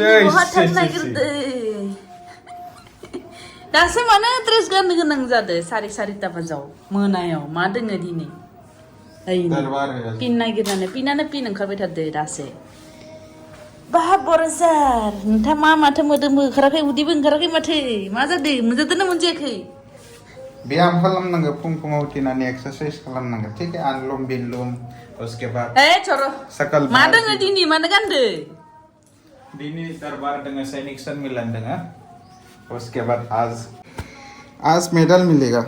बहा थांनो नागिरदो दासो मानो ड्रेस गाननो गोनां जादों 4:30 बाजाव मोनायाव मा दोङो दिनै पिन नागिरनानै पिनानो पिन ओंखारबाय थादो दासो बाहा बरसार नोंथाङा मा माथो मोदोमबो ओंखाराखै उदैबो ओंखाराखै माथो मा जादों मोनजादोंना मोनजायाखै व्यायाम खालामनांगौ फुं-फुङाव उथिनानै एक्सारसाइज खालामनांगौ ठीक है अनुलोम विलोम उसके बाद ए छोरो सकल मा दोङो दिनै मानो गानदो दिनै दरबार दोङो सैनिक सम्मेलन दोङो उसके बाद आज मेडल मिलेगा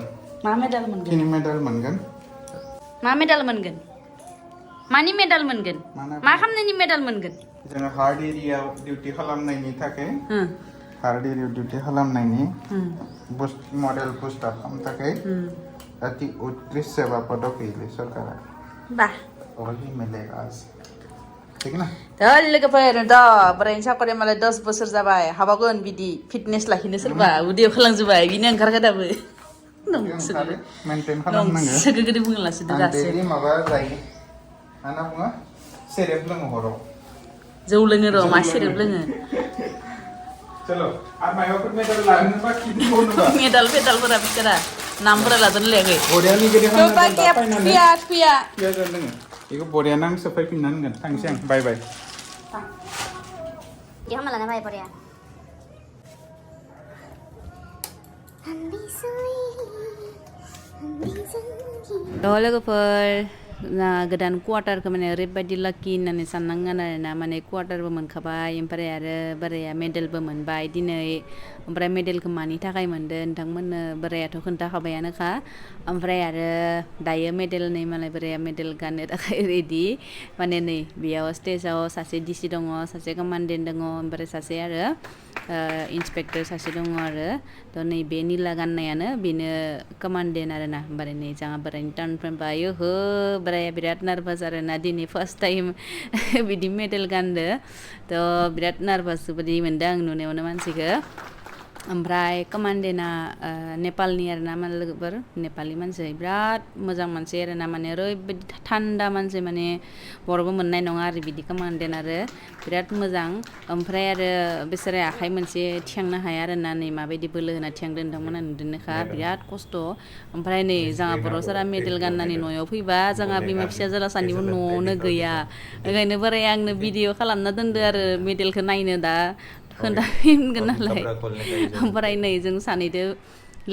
मा मेडल मोनगोन किनि मेडल मोनगोन मा मेडल मोनगोन मानि मेडल मोनगोन मा खामनायनि मेडल मोनगोन जोङो हार्ड एरियायाव डिउटि खालामनायनि थाखाय हार्ड एरियायाव डिउटि खालामनायनि बुस्ट मडेल बुस्ट आप खालामनो थाखाय अति उत्कृष्ट सेवा पदक होयो सरकारा बाह वही मिलेगा आज ठीक ना लोगोफोर बोरायनि साकरिया मालाय 10 बोसोर जाबाय हाबागोन बिदि फिटनेस लाखिनो सोरबा उदैयाव खालामजोबाय बिनो ओंखारखा दाबो मेनटेन खालामनांगो सोगोगोदै बुंलासो दासो आं माबा जायो मा होनना बुङो सेरेब लोङो हराव जौ लोङो र' मा सेरेब लोङो चलो आरो मायावफोर मेडल लानोबा खिन्थाबावनोबा मेडलफोरा बिचारा नामफोरा लाजोन लायाखै बरियानि गेदे खालामनानै पिया लोङो बेखौ बरियानो आं सफायफिननांगोन थांसै आं बाय बाय dia malah namanya Boro ya लोगोफोर गोदान क्वार्टारखौ माने ओरैबायदि लाकि होननानै साननांगोन आरोना माने क्वार्टारबो मोनखाबाय ओमफ्राय आरो बोराया मेडेलबो मोनबाय दिनै ओमफ्राय मेडेलखौ मानि थाखाय मोनदों नोंथांमोननो बोरायाथ' खोन्थाखाबायानोखा ओमफ्राय आरो दायो मेडेल नै मालाय बोराया मेडेल गाननो थाखाय रेडि माने नै बेयाव स्टेजाव सासे डिसि दङ सासे कमान्डेन्ट दङ ओमफ्राय सासे आरो इन्सपेक्टर सासे दङ आरो थ' नै बे निला गाननायानो बेनो कमान्डेन्ट आरोना ओमफ्राय नै जोंहा बोरायनि टार्नफ्राय बायो हो बोराया बिराद नार्भास आरोना दिनै फार्स्ट टाइम बिदि मेडेल गानदो थ' बिराद नार्भास बायदि मोनदों आं नुनायावनो मानसिखौ ओमफ्राय कमान्डेन्टआ नेपालनि आरोना मा लोगोफोर नेपालि मानसि बिराद मोजां मानसि आरोना माने ओरैबायदि थान्दा मानसि माने बर'बो मोननाय नङा आरो बिदि कमान्डेन्ट आरो बिराद मोजां ओमफ्राय आरो बिसोरो आखाइ मोनसे थिखांनो हाया आरोना नै माबायदि बोलो होना थिखांदों नोंथांमोना नुदोंनोखा बिराद खस्थ' ओमफ्राय नै जोंहा बर'फोरा मेडेल गाननानै न'आव फैबा जोंहा बिमा फिसाजोला सानैबो न'आवनो गैया ओंखायनो बोराय आंनो भिडिअ खालामना दोनदो आरो मेडेलखौ नायनो दा खोन्थाफिनगोन नालाय ओमफ्राय नै जों सानैदो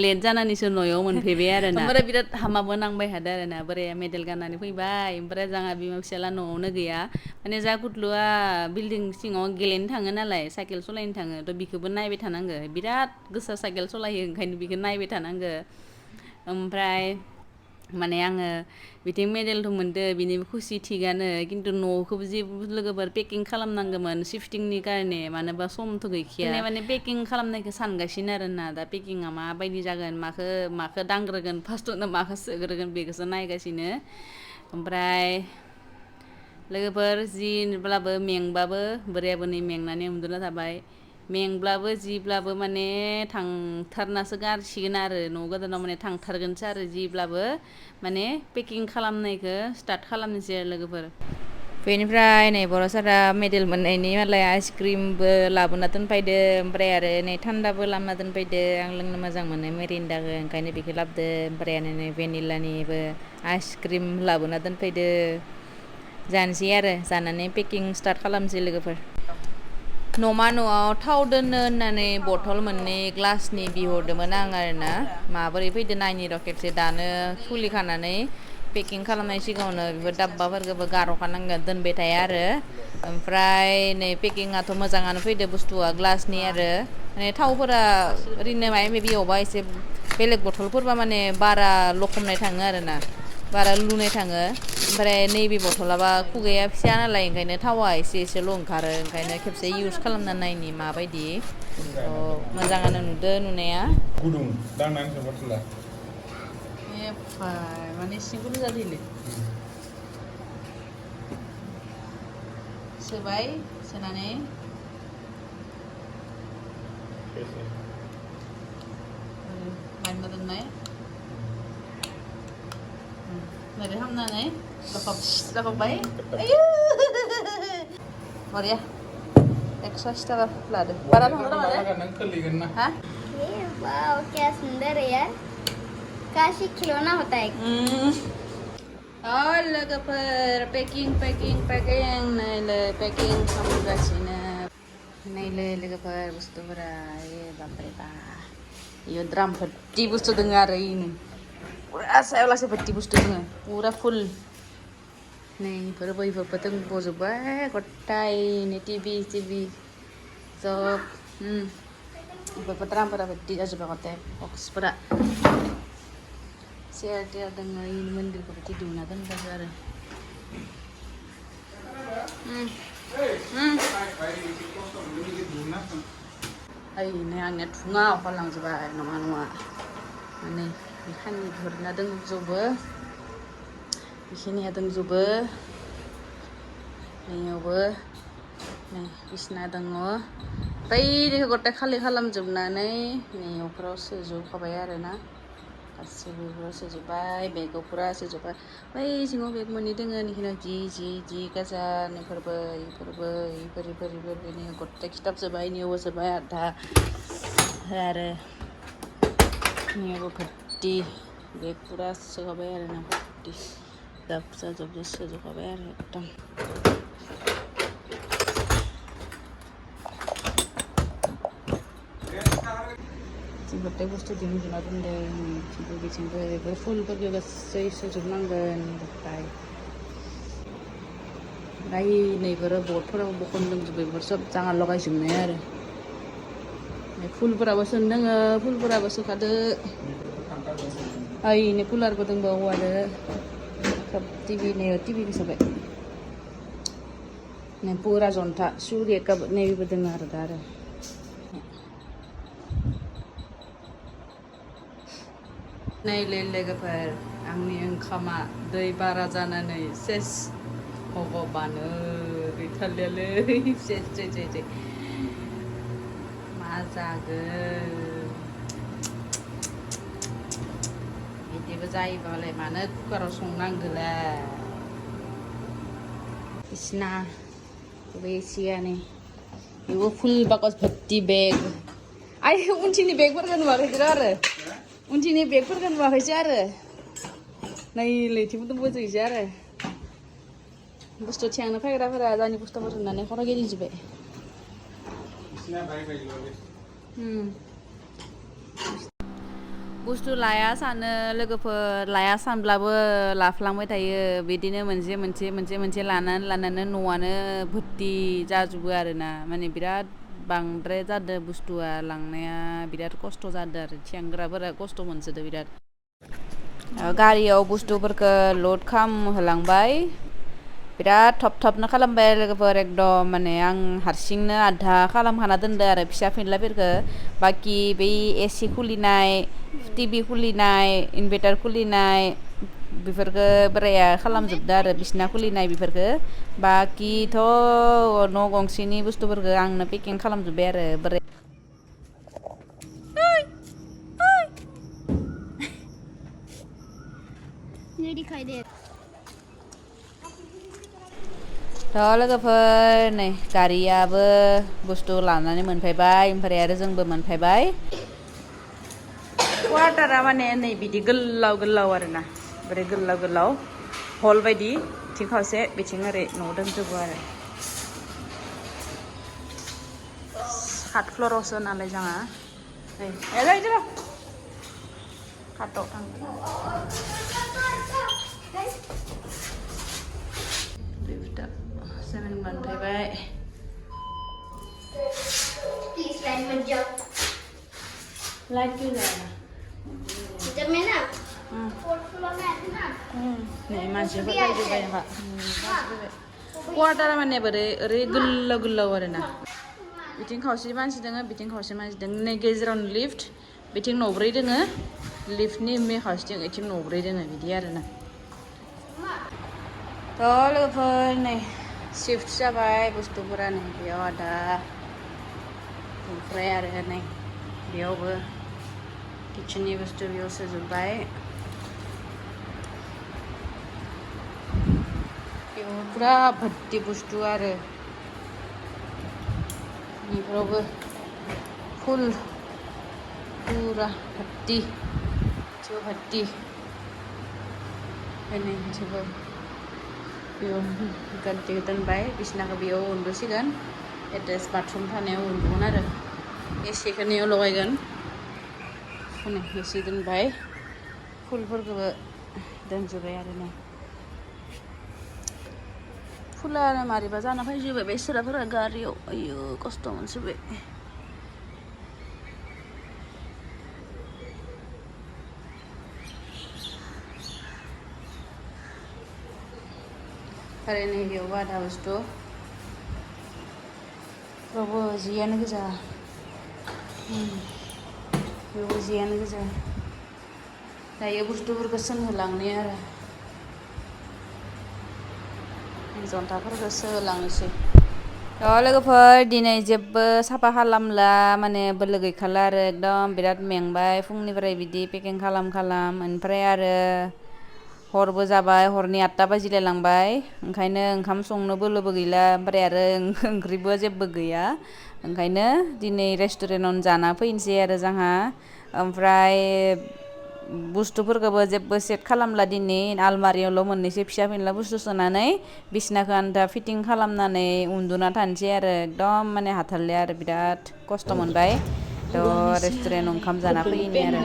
लेट जानानैसो न'आव मोनफैबाय आरोना ओमफ्राय बिराद हामाबो नांबाय थादों आरोना बोराया मेडेल गाननानै फैबाय ओमफ्राय जोंहा बिमा फिसाला न'आवनो गैया माने जा गुदलुआ बिल्डिं सिङाव गेलेनो थाङो नालाय साइकेल सालायनो थाङो थ' बिखौबो नायबाय थानांगो बिराद गोसा साइकेल सालायो ओंखायनो बिखौ नायबाय थानांगो ओमफ्राय माने आङो बिथिं मेडेलथ' मोनदो बिनिबो खुसि थिगानो खिन्थु न'खौबो जे लोगोफोर पेकिं खालामनांगौमोन शिफ्टिंनि कारणे मानोबा समथ' गैखाया माने पेकिं खालामनायखौ सानगासिनो आरोना दा पेकिंआ माबायदि जागोन माखो दांग्रोगोन फार्स्टआवनो माखो सोग्रोगोन बेखौसो नायगासिनो ओमफ्राय लोगोफोर जिब्लाबो मेंबाबो बोरायाबो नै मेंनानै उन्दुना थाबाय मेंब्लाबो जिब्लाबो माने थांथारनासो गारसिगोन आरो न' गोदानाव माने थांथारगोनसो आरो जिब्लाबो माने पेकिं खालामनायखौ स्टार्ट खालामनोसै आरो लोगोफोर बेनिफ्राय नै बर' सारा मेडेल मोननायनि मालाय आइसक्रिमबो लाबोना दोनफैदो ओमफ्राय आरो नै थान्दाबो लाबोना दोनफैदो आं लोंनो मोजां मोनो मेरिन्दाखौ ओंखायनो बेखौ लाबोदो ओमफ्राय नै भेनिलानिबो आइसक्रिम लाबोना दोनफैदो जानोसै आरो जानानै पेकिं स्टार्ट खालामनोसै लोगोफोर न'मा न'आव थाव दोननो होननानै बथल मोननै ग्लासनि बिहरदोंमोन आं आरोना माबोरै फैदो नायनि र' खेबसे दानो खुलिखानानै पेकिं खालामनाय सिगाङावनो बेफोर दाब्बाफोरखौबो गार'खानांगोन दोनबाय थाया आरो ओमफ्राय नै पेकिंआथ' मोजाङानो फैदो बुस्थुआ ग्लासनि आरो माने थावफोरा ओरैनो माबा माबि एवबा एसे बेलेग बथलफोरबा माने बारा लखबनाय थाङो आरोना बारा लुनाय थाङो ओमफ्राय नैबे बथलाबा खुगाया फिसा नालाय ओंखायनो थावा एसेल' ओंखारो ओंखायनो खेबसे इउज खालामना नायनि माबायदि मोजाङानो नुदो नुनाया गुदुं दांनानै बथला माने सिंखौ जादोंलै सोबाय सोनानै माइना दोननाय ओरै हामनानै लखबबाय बरिया 180 टाका लादो बारा थांदों नामा नों खोलिगोन ना हा ये वाओ क्या सुंदर है यार काश ये खिलौना होता है लोगोफोर पेकिं नायले पेकिं खालामगासिनो नायले लोगोफोर बुस्थुफोरा बापरे बा इयो द्राम भर्ति बुस्थु दङ आरो इनो पुरा सायाव लासे भर्ति बुस्थु दङ पुरा फुल नै इफोरबो दंजोबबाय गथायनो टिभि सब इफोरबो द्रामफोरा भर्ति जाजोब्बाय गथाय बक्सफोरा चेयार दङ इनि मन्दिरखौ बिदि दुना दोनबाय आरो नै आंनिया थुङा अखारलांजोब्बाय नङा माने बेखानिफोरना दंजोबो बेखिनिया दंजोबो नैयावबो नै बिसना दङ बैदिखौ गथाय खालि खालामजोबनानै नैयावफोराव सोजोबखाबाय आरोना गासैबो सोजोब्बाय बेगाव पुरा सोजोब्बाय बै सिङाव बेग मोननै दङ निखिना जि गाजार इफोरबो बेनि गथाय खिथाब जोब्बाय इनियावबो जोब्बाय आधा आरो इनियावबो भर्ति बेग पुरा सोखाबाय आरोना भर्ति सोजोबखाबाय आरो एकदम गथाय बुस्थु दिहुनजोबना दोनदों बिथिंबो बेफोर फुलफोरखौ गासै सोजोबनांगोन गथाय ओमफ्राय नैफोरो बर्डफोराव बखनदोंजोबो बेफोर सब जाङा लगायजोबनाय आरो फुलफोराबो सोनो दोङो फुलफोराबो सोखादो ओइनो कुलारबो दंबावो आरो सब टिभिखौ सोबाय नै पुरा जन्था सुरिकाबो नैबेबो दङ आरो दा आरो नायले लोगोफोर आंनि ओंखामा दै बारा जानानै सेस भगबान गैथारलियालै सेस मा जागोन बिदिबो जायोबालाय मानो कुकाराव संनांगोलाय बिसना बेसियानो बेबो फुल बाकस भर्ति बेग आइ उनथिंनि बेगफोरखौ नुवाखैसो आरो उनथिंनि बेगफोरखौ नुवाखैसो आरो नै लैथिबो दंबोजोबोसो आरो बुस्थु थिखांनो फैग्राफोरा जानि बुस्थुफोर होननानै खर' गिदिंजोब्बाय बुस्थु लाया सानो लोगोफोर लाया सानब्लाबो लाफ्लांबाय थायो बिदिनो मोनसे लानानै न'आनो भर्ति जाजोबो आरोना माने बिराद बांद्राय जादों बुस्थुआ लांनाया बिराद खस्थ' जादों आरो थिखांग्राफोरा खस्थ' मोनसोदों बिराद गारियाव बुस्थुफोरखौ लड खालामहोलांबाय बिराद थाबनो खालामबाय लोगोफोर एकदम माने आं हारसिंनो आधा खालामखाना दोनदों आरो फिसा फिनलाफोरखौ बाखि बै एसि खुलिनाय टिभि खुलिनाय इनभार्टार खुलिनाय बेफोरखौ बोराया खालामजोबदो आरो बिसना खुलिनाय बेफोरखौ बाखिथ' न' गंसेनि बुस्थुफोरखौ आंनो पेकिं खालामजोब्बाय आरो बोराय ये दिखाई दे थ' लोगोफोर नै गारियाबो बुस्थु लानानै मोनफैबाय ओमफ्राय आरो जोंबो मोनफैबाय क्वार्टारा माने नै बिदि गोलाव आरोना बोरै गोलाव हल बायदि बिथिं खावसे बिथिं ओरै न' दोनजोबो आरो 7 फ्ल'रावसो नालाय जोंहा नै एलायजोबो खाथाव थांगोन सेमेन्ट मोनफैबाय प्लीज लाइन मत जाओ लाइट क्यों जाएगा जब मैं ना 4th फ्लोर में आई थी ना नै मानसिफोर फैजोब्बाय जोंहा क्वार्टारा माने ओरै गोलाव आरोना बिथिं खावसे मानसि दङ बिथिं खावसे मानसि दङ नै गेजेरावनो लिफ्ट बिथिं न'ब्रै दङ लिफ्टनि खावसेथिं बिथिं न'ब्रै दङ बिदि आरोना थ' लोगोफोर नै शिफ्ट जाबाय बुस्थुफोरा नै बेयाव आदा ओमफ्राय आरो नै बेयावबो किचेननि बुस्थु बेयाव सोजोब्बाय बेयाव पुरा भर्ति बुस्थु आरो बेफोरावबो फुल पुरा भर्ति जो भर्ति ओंखायनो जोबो बेयाव गाद्दिखौ दोनबाय बिसनाखौ बेयाव उन्दुसिगोन एटाच बाथरुम थानायाव उन्दुगोन आरो एसिखौ नैयाव लगायगोन एसि दोनबाय फुलफोरखौबो दोनजोब्बाय आरो नै फुलानो मारैबा जाना फैजोब्बाय बेसोराफोरा गारियाव आयु खस्थ' मोनजोब्बाय आरो नै बेयावबो आधा बुस्थु बेयावबो जियानो गोजा बेयावबो जियानो गोजा दायो बुस्थुफोरखौ सोनहोलांनो आरो जन्थाफोरखौ सोलांनोसै लोगोफोर दिनै जेबो साफा खालामला माने बोलो गैखाला आरो एकदम बिराद मेंबाय फुंनिफ्राय बिदि पेकिं खालाम ओमफ्राय आरो हरबो जाबाय हरनि 8टा बाजिलाय लांबाय ओंखायनो ओंखाम संनो बोलोबो गैला ओमफ्राय आरो ओंख्रिबो जेबो गैया ओंखायनो दिनै रेस्टुरेन्टावनो जाना फैनोसै आरो जोंहा ओमफ्राय बुस्थुफोरखौबो जेबो सेट खालामला दिनै आलमारियावल' मोननैसो फिसा फिनला बुस्थु सोनानै बिसनाखौ आन्था फिटिं खालामनानै उन्दुना थानोसै आरो एकदम माने हाथारलिया आरो बिराद खस्थ' मोनबाय थ' रेस्टुरेन्टाव ओंखाम जाना फैनि आरो